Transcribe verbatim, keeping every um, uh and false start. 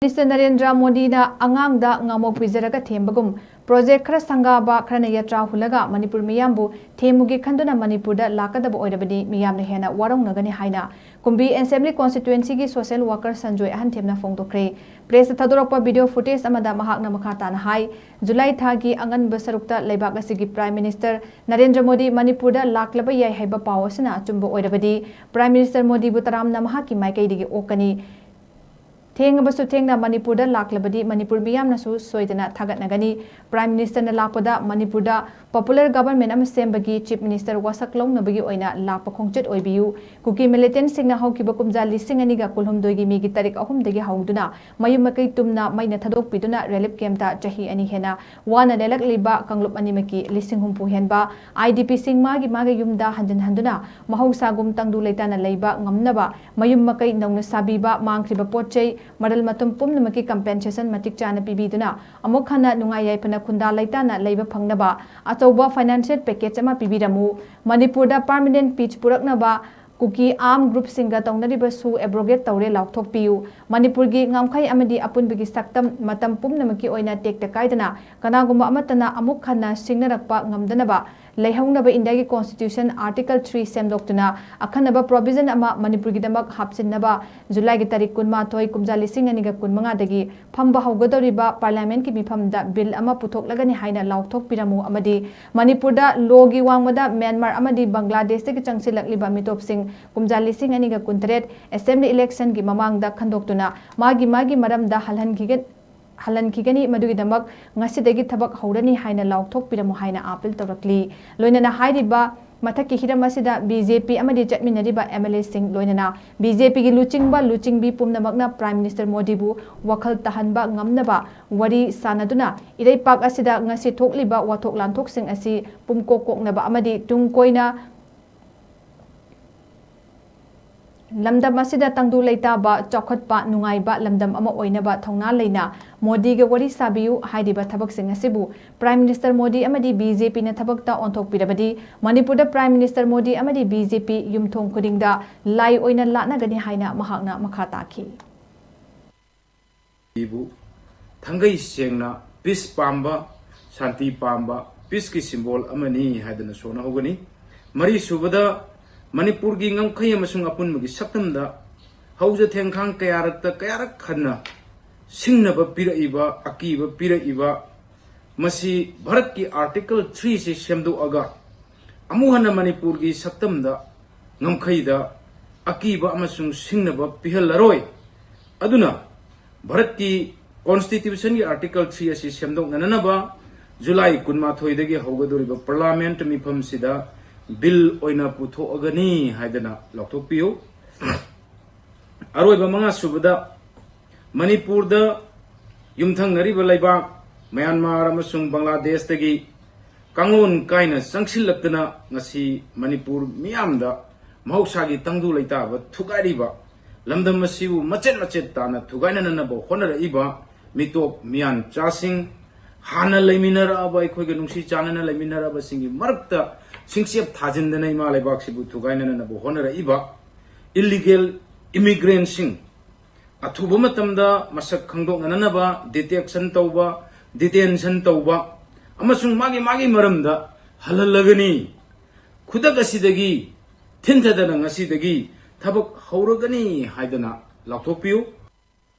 Minister Narendra ꯃꯣꯗꯤꯅ ꯑꯉꯥꯡꯗ ꯉꯥꯃꯣꯛ ꯄꯤꯖꯔꯒ ꯊꯦꯝꯕꯒꯨꯝ, ꯄ꯭ꯔꯣꯖꯦꯛ ꯈꯔ ꯁꯪꯒꯥꯕ, ꯈꯔꯅ ꯌꯥꯇ꯭ꯔꯥ ꯍꯨꯜꯂꯒ ꯃꯅꯤꯄꯨꯔ ꯃꯤꯌꯥꯝꯕꯨ ꯊꯦꯝꯃꯨꯒꯦ ꯈꯟꯗꯨꯅ ꯃꯅꯤꯄꯨꯔꯗ ꯂꯥꯛꯀꯗꯕ ꯑꯣꯏꯔꯕꯗꯤ ꯃꯤꯌꯥꯝꯅ ꯍꯦꯟꯅ ꯋꯥꯔꯧꯅꯒꯅꯤ ꯍꯥꯏꯅ ꯀꯨꯝꯕꯤ ꯑꯦꯁꯦꯝꯕ꯭ꯂꯤ ꯀꯣꯟꯁꯇꯤꯇ꯭ꯋꯦꯟꯁꯤꯒꯤ ꯁꯣꯁꯤꯌꯦꯜ ꯋꯥꯔꯀꯔ ꯁꯟꯖꯣꯏ ꯑꯍꯟꯊꯦꯝꯅ ꯐꯣꯡꯗꯣꯛꯈ꯭ꯔꯦ꯫ ꯄ꯭ꯔꯦꯁꯇ ꯊꯥꯗꯣꯔꯛꯄ ꯚꯤꯗꯤꯑꯣ ꯐꯨꯇꯦꯖ ꯑꯃꯗ ꯃꯍꯥꯛꯅ ꯃꯈꯥ ꯇꯥꯅ ꯍꯥꯏ, ꯖꯨꯂꯥꯏ ꯊꯥꯒꯤ ꯑꯉꯟꯕ ꯁꯔꯨꯛꯇ ꯂꯩꯕꯥꯛ ꯑꯁꯤꯒꯤ ꯄ꯭ꯔꯥꯏꯝ ꯃꯤꯅꯤꯁꯇꯔ ꯅꯔꯦꯟꯗ꯭ꯔ ꯃꯣꯗꯤ ꯃꯅꯤꯄꯨꯔꯗ ꯂꯥꯛꯂꯕ ꯌꯥꯏ ꯍꯥꯏꯕ ꯄꯥꯎ ꯑꯁꯤꯅ ꯑꯆꯨꯝꯕ ꯑꯣꯏꯔꯕꯗꯤ ꯄ꯭ꯔꯥꯏꯝ ꯃꯤꯅꯤꯁꯇꯔ ꯃꯣꯗꯤꯕꯨ ꯇꯔꯥꯝꯅ ꯃꯍꯥꯛꯀꯤ ꯃꯥꯏꯀꯩꯗꯒꯤ ꯑꯣꯛꯀꯅꯤ꯫ ꯊꯦꯡꯉꯕꯁꯨ ꯊꯦꯡꯅ ꯃꯅꯤꯄꯨꯔꯗ ꯂꯥꯛꯂꯕꯗꯤ ꯃꯅꯤꯄꯨꯔ ꯃꯤꯌꯥꯝꯅꯁꯨ ꯁꯣꯏꯗꯅ ꯊꯥꯒꯠꯅꯒꯅꯤ꯫ ꯄ꯭ꯔꯥꯏꯝ ꯃꯤꯅꯤꯁꯇꯔꯅ ꯂꯥꯛꯄꯗ ꯃꯅꯤꯄꯨꯔꯗ ꯄꯣꯄꯨꯂꯔ ꯒꯕꯔꯟꯃꯦꯟ ꯑꯃ ꯁꯦꯝꯕꯒꯤ ꯆꯤꯐ ꯃꯤꯅꯤꯁꯇꯔ ꯋꯥꯁꯛ ꯂꯧꯅꯕꯒꯤ ꯑꯣꯏꯅ ꯂꯥꯛꯄ ꯈꯣꯡꯆꯠ ꯑꯣꯏꯕꯤꯌꯨ꯫ ꯀꯨꯀꯤ ꯃꯤꯂꯤꯇꯦꯟꯠꯁꯤꯡꯅ ꯍꯧꯈꯤꯕ ꯀꯨꯝꯖꯥ ꯂꯤꯁꯤꯡ ꯑꯅꯤꯒ ꯀꯨꯟꯍꯨꯝꯗꯣꯏꯒꯤ ꯃꯦꯒꯤ ꯇꯥꯔꯤꯛ ꯑꯍꯨꯝꯗꯒꯤ ꯍꯧꯗꯨꯅ ꯃꯌꯨꯝ ꯃꯀꯩ ꯇꯨꯝꯅ ꯃꯩꯅ ꯊꯥꯗꯣꯛꯄꯤꯗꯨꯅ ꯔꯤꯂꯤꯐ ꯀꯦꯝꯞꯇ ꯆꯍꯤ ꯑꯅꯤ ꯍꯦꯟꯅ ꯋꯥꯅ ꯂꯦꯜꯂꯛꯂꯤꯕ ꯀꯥꯡꯂꯨꯞ ꯑꯅꯤꯃꯛꯀꯤ ꯂꯤꯁꯤꯡ ꯍꯨꯝꯐꯨ ꯍꯦꯟꯕ ꯑꯥꯏ ꯗꯤ ꯄꯤꯁꯤꯡ ꯃꯥꯒꯤ ꯃꯥꯒꯤ ꯌꯨꯝꯗ ꯍꯟꯖꯤꯟ ꯍꯟꯗꯨꯅ ꯃꯍꯧꯁꯥꯒꯨꯝ ꯇꯪꯗꯨ ꯂꯩꯇꯥꯅ ꯂꯩꯕ ꯉꯝꯅꯕ ꯃꯌꯨꯝ ꯃꯀꯩ ꯅꯧꯅ ꯁꯥꯕꯤꯕ, ꯃꯥꯡꯈ꯭ꯔꯤꯕ ꯄꯣꯠ ꯆꯩ, ꯃꯔꯜ ꯃꯊꯨꯝ ꯄꯨꯝꯅꯃꯛꯀꯤ ꯀꯝꯄꯦꯟꯁꯦꯁꯟ ꯃꯇꯤꯛ ꯆꯥꯅ ꯄꯤꯕꯤꯗꯨꯅ ꯑꯃꯨꯛ ꯍꯟꯅ ꯅꯨꯡꯉꯥꯏ ꯌꯥꯏꯐꯅ ꯈꯨꯟꯗꯥ ꯂꯩꯇꯥꯅ ꯂꯩꯕ ꯐꯪꯅꯕ ꯑꯆꯧꯕ ꯐꯥꯏꯅꯥꯟꯁꯤꯌꯦꯜ ꯄꯦꯀꯦꯖ ꯑꯃ ꯄꯤꯕꯤꯔꯝꯃꯨ꯫ ꯃꯅꯤꯄꯨꯔꯗ ꯄꯥꯔꯃꯤꯅꯦꯟꯠ ꯄꯤꯁ ꯄꯨꯔꯛꯅꯕ ꯀꯨꯀꯤ ꯑꯥꯔꯝ ꯒ꯭ꯔꯨꯞꯁꯤꯡꯒ ꯇꯧꯅꯔꯤꯕꯁꯨ ꯑꯦꯕ꯭ꯔꯣꯒꯦꯠ ꯇꯧꯔꯦ ꯂꯥꯎꯊꯣꯛꯄꯤꯌꯨ꯫ ꯃꯅꯤꯄꯨꯔꯒꯤ ꯉꯝꯈꯩ ꯑꯃꯗꯤ ꯑꯄꯨꯟꯕꯒꯤ ꯁꯛꯇꯝ ꯃꯇꯝ ꯄꯨꯝꯅꯃꯛꯀꯤ ꯑꯣꯏꯅ ꯇꯦꯛꯇ ꯀꯥꯏꯗꯅ ꯀꯅꯥꯒꯨꯝꯕ ꯑꯃꯠꯇꯅ ꯑꯃꯨꯛ ꯍꯟꯅ ꯁꯤꯡꯅꯔꯛꯄ ꯉꯝꯗꯅꯕ ꯂꯩꯍꯧꯅꯕ ꯏꯟꯗꯤꯌꯥꯒꯤ ꯀꯣꯟꯁꯇꯤꯇ꯭ꯌꯨꯁꯟ ꯑꯥꯔꯇꯤꯀꯜ ꯊ꯭ꯔꯤ ꯁꯦꯝꯗꯣꯛꯇꯨꯅ ꯑꯈꯟꯅꯕ ꯄ꯭ꯔꯣꯚꯤꯖꯟ ꯑꯃ ꯃꯅꯤꯄꯨꯔꯒꯤꯗꯃꯛ ꯍꯥꯞꯆꯤꯟꯅꯕ ꯖꯨꯂꯥꯏꯒꯤ ꯇꯥꯔꯤꯛ ꯀꯨꯟꯃꯥꯊꯣꯏ, ꯀꯨꯝꯖꯥ ꯂꯤꯁꯤꯡ ꯑꯅꯤꯒ ꯀꯨꯟꯃꯉꯥꯗꯒꯤ ꯐꯝꯕ ꯍꯧꯒꯗꯧꯔꯤꯕ ꯄꯥꯔꯂꯤꯌꯥꯃꯦꯟꯠꯀꯤ ꯃꯤꯐꯝꯗ ꯕꯤꯜ ꯑꯃ ꯄꯨꯊꯣꯛꯂꯒꯅꯤ ꯍꯥꯏꯅ ꯂꯥꯎꯊꯣꯛꯄꯤꯔꯝꯃꯨ ꯑꯃꯗꯤ ꯃꯅꯤꯄꯨꯔꯗ ꯂꯣꯒꯤ ꯋꯥꯡꯃꯗ ꯃ꯭ꯌꯥꯟꯃꯥꯔ ꯑꯃꯗꯤ ꯕꯪꯒ꯭ꯂꯥꯗꯦꯁꯇꯒꯤ ꯆꯪꯁꯤꯜꯂꯛꯂꯤꯕ ꯃꯤꯇꯣꯞꯁꯤꯡ ꯀꯨꯝꯖꯥ ꯂꯤꯁꯤꯡ ꯑꯅꯤꯒ ꯀꯨꯟꯇꯔꯦꯠ ꯑꯦꯁꯦꯝꯕ꯭ꯂꯤ ꯏꯂꯦꯛꯁꯟꯒꯤ ꯃꯃꯥꯡꯗ ꯈꯟꯗꯣꯛꯇꯨꯅ ꯃꯥꯒꯤ ꯃꯥꯒꯤ ꯃꯔꯝꯗ ꯍꯜꯍꯟꯈꯤꯒ-, ꯍꯜꯍꯟꯈꯤꯒꯅꯤ꯫ ꯃꯗꯨꯒꯤꯗꯃꯛ ꯉꯁꯤꯗꯒꯤ ꯊꯕꯛ ꯍꯧꯔꯅꯤ ꯍꯥꯏꯅ ꯂꯥꯎꯊꯣꯛꯄꯤꯔꯝꯃꯨ ꯍꯥꯏꯅ ꯑꯥꯄꯤꯜ ꯇꯧꯔꯛꯂꯤ꯫ ꯂꯣꯏꯅꯅ ꯍꯥꯏꯔꯤꯕ ꯃꯊꯛꯀꯤ ꯍꯤꯔꯝ ꯑꯁꯤꯗ ꯕꯤ ꯖꯦ ꯄꯤ ꯑꯃꯗꯤ ꯆꯠꯃꯤꯟꯅꯔꯤꯕ ꯑꯦꯝ ꯑꯦꯜ ꯑꯦꯁꯤꯡ, ꯂꯣꯏꯅꯅ ꯕꯤ ꯖꯦ ꯄꯤꯒꯤ ꯂꯨꯆꯤꯡꯕ ꯂꯨꯆꯤꯡꯕꯤ ꯄꯨꯝꯅꯃꯛꯅ ꯄ꯭ꯔꯥꯏꯝ ꯃꯤꯅꯤꯁꯇꯔ ꯃꯣꯗꯤꯕꯨ ꯋꯥꯈꯜ ꯇꯥꯍꯟꯕ ꯉꯝꯅꯕ ꯋꯥꯔꯤ ꯁꯥꯅꯗꯨꯅ ꯏꯔꯩꯄꯥꯛ ꯑꯁꯤꯗ ꯉꯁꯤ ꯊꯣꯛꯂꯤꯕ ꯋꯥꯊꯣꯛ ꯂꯥꯟꯊꯣꯛꯁꯤꯡ ꯑꯁꯤ ꯄꯨꯝꯀꯣꯛ ꯀꯣꯛꯅꯕ ꯑꯃꯗꯤ ꯇꯨꯡ ꯀꯣꯏꯅ ꯂꯝꯗꯝ ꯑꯁꯤꯗ ꯇꯪꯗꯨ ꯂꯩꯇꯥꯕ, ꯆꯥꯎꯈꯠꯄ, ꯅꯨꯡꯉꯥꯏꯕ ꯂꯝꯗꯝ ꯑꯃ ꯑꯣꯏꯅꯕ ꯊꯧꯅꯥ ꯂꯩꯅ ꯃꯣꯗꯤꯒ ꯋꯥꯔꯤ ꯁꯥꯕꯤꯌꯨ꯫ ꯍꯥꯏꯔꯤꯕ ꯊꯕꯛꯁꯤꯡ ꯑꯁꯤꯕꯨ ꯄ꯭ꯔꯥꯏꯝ ꯃꯤꯅꯤꯁꯇꯔ ꯃꯣꯗꯤ ꯑꯃꯗꯤ ꯕꯤ ꯖꯦ ꯄꯤꯅ ꯊꯕꯛꯇ ꯑꯣꯟꯊꯣꯛꯄꯤꯔꯕꯗꯤ ꯃꯅꯤꯄꯨꯔꯗ ꯄ꯭ꯔꯥꯏꯝ ꯃꯤꯅꯤꯁꯇꯔ ꯃꯣꯗꯤ ꯑꯃꯗꯤ ꯕꯤ ꯖꯦ ꯄꯤ ꯌꯨꯝꯊꯣꯡ ꯈꯨꯗꯤꯡꯗ ꯂꯥꯏ ꯑꯣꯏꯅ ꯂꯥꯠꯅꯒꯅꯤ ꯍꯥꯏꯅ ꯃꯍꯥꯛꯅ ꯃꯈꯥ ꯇꯥꯈꯤ꯫ ꯏꯕꯨ ꯊꯪꯒꯩ ꯁꯦꯡꯅ ꯄꯤꯁ ꯄꯥꯝꯕ, ꯁꯥꯟꯇꯤ ꯄꯥꯝꯕ, ꯄꯤꯁꯀꯤ ꯁꯤꯝꯕꯣꯜ ꯑꯃꯅꯤ ꯍꯥꯏꯗꯅ ꯁꯣꯟꯅꯍꯧꯒꯅꯤ꯫ ꯃꯔꯤꯁꯨꯕꯗ, ꯃꯅꯤꯄꯨꯔꯒꯤ ꯉꯝꯈꯩ ꯑꯃꯁꯨꯡ ꯑꯄꯨꯟꯕꯒꯤ ꯁꯛꯇꯝꯗ ꯍꯧꯖ ꯊꯦꯡꯈꯥꯡ ꯀꯌꯥꯔꯛꯇ ꯀꯌꯥꯔꯛ ꯍꯟꯅ ꯁꯤꯡꯅꯕ ꯄꯤꯔꯛꯏꯕ, ꯑꯀꯤꯕ ꯄꯤꯔꯛꯏꯕ, ꯃꯁꯤ ꯚꯥꯔꯠꯀꯤ ꯑꯥꯔꯇꯤꯀꯜ ꯊ꯭ꯔꯤꯁꯤ ꯁꯦꯝꯗꯣꯛꯑꯒ ꯑꯃꯨꯛ ꯍꯟꯅ ꯃꯅꯤꯄꯨꯔꯒꯤ ꯁꯛꯇꯝꯗ ꯉꯝꯈꯩꯗ ꯑꯀꯤꯕ ꯑꯃꯁꯨꯡ ꯁꯤꯡꯅꯕ ꯄꯤꯍꯜꯂꯔꯣꯏ꯫ ꯑꯗꯨꯅ ꯚꯥꯔꯠꯀꯤ ꯀꯣꯟꯁꯇꯤꯇ꯭ꯌꯨꯁꯟꯒꯤ ꯑꯥꯔꯇꯤꯀꯜ ꯊ꯭ꯔꯤ ꯑꯁꯤ ꯁꯦꯝꯗꯣꯛꯅꯅꯕ ꯖꯨꯂꯥꯏ ꯀꯨꯟꯃꯥꯊꯣꯏꯗꯒꯤ ꯍꯧꯒꯗꯧꯔꯤꯕ ꯄꯥꯔꯂꯥꯃꯦꯟꯠ ꯃꯤꯐꯝꯁꯤꯗ ꯕꯤꯜ ꯑꯣꯏꯅ ꯄꯨꯊꯣꯛꯑꯒꯅꯤ ꯍꯥꯏꯗꯅ ꯂꯥꯎꯊꯣꯛꯄꯤꯌꯨ꯫ ꯑꯔꯣꯏꯕ ꯃꯉꯥ ꯁꯨꯕꯗ, ꯃꯅꯤꯄꯨꯔꯗ ꯌꯨꯝꯊꯪꯅꯔꯤꯕ ꯂꯩꯕꯥꯛ ꯃꯌꯥꯟꯃꯥꯔ ꯑꯃꯁꯨꯡ ꯕꯪꯒ꯭ꯂꯥꯗꯦꯁꯇꯒꯤ ꯀꯥꯡꯂꯣꯟ ꯀꯥꯏꯅ ꯆꯪꯁꯤꯜꯂꯛꯇꯅ ꯉꯁꯤ ꯃꯅꯤꯄꯨꯔ ꯃꯤꯌꯥꯝꯗ ꯃꯍꯧꯁꯥꯒꯤ ꯇꯪꯗꯨ ꯂꯩꯇꯥꯕ ꯊꯨꯒꯥꯏꯔꯤꯕ, ꯂꯝꯗꯝ ꯑꯁꯤꯕꯨ ꯃꯆꯦꯠ ꯃꯆꯦꯠ ꯇꯥꯅ ꯊꯨꯒꯥꯏꯅꯅꯅꯕ ꯍꯣꯠꯅꯔꯛꯏꯕ ꯃꯤꯇꯣꯞ ꯃꯤꯌꯥꯟꯆꯥꯁꯤꯡ, ꯍꯥꯟꯅ ꯂꯩꯃꯤꯟꯅꯔꯛꯑꯕ, ꯑꯩꯈꯣꯏꯒ ꯅꯨꯡꯁꯤ ꯆꯥꯟꯅꯅ ꯂꯩꯃꯤꯟꯅꯔꯛꯑꯕꯁꯤꯡꯒꯤ ꯃꯔꯛꯇ ꯁꯤꯡꯆꯦꯞ ꯊꯥꯖꯤꯟꯗꯅ ꯏꯃꯥ ꯂꯩꯕꯥꯛꯁꯤꯕꯨ ꯊꯨꯒꯥꯏꯅꯅꯅꯕ ꯍꯣꯠꯅꯔꯛꯏꯕ ꯏꯜꯂꯤꯒꯦꯜ ꯏꯃꯤꯒ꯭ꯔꯦꯟꯁꯤꯡ ꯑꯊꯨꯕ ꯃꯇꯝꯗ ꯃꯁꯛ ꯈꯪꯗꯣꯛꯅꯅꯕ ꯗꯤꯇꯦꯛꯁꯟ ꯇꯧꯕ, ꯗꯤꯇꯦꯟꯁꯟ ꯇꯧꯕ ꯑꯃꯁꯨꯡ ꯃꯥꯒꯤ ꯃꯥꯒꯤ ꯃꯔꯝꯗ ꯍꯜꯍꯜꯂꯒꯅꯤ꯫ ꯈꯨꯗꯛ ꯑꯁꯤꯗꯒꯤ ꯊꯤꯟꯊꯗꯅ ꯉꯁꯤꯗꯒꯤ ꯊꯕꯛ ꯍꯧꯔꯒꯅꯤ ꯍꯥꯏꯗꯅ ꯂꯥꯎꯊꯣꯛꯄꯤꯌꯨ꯫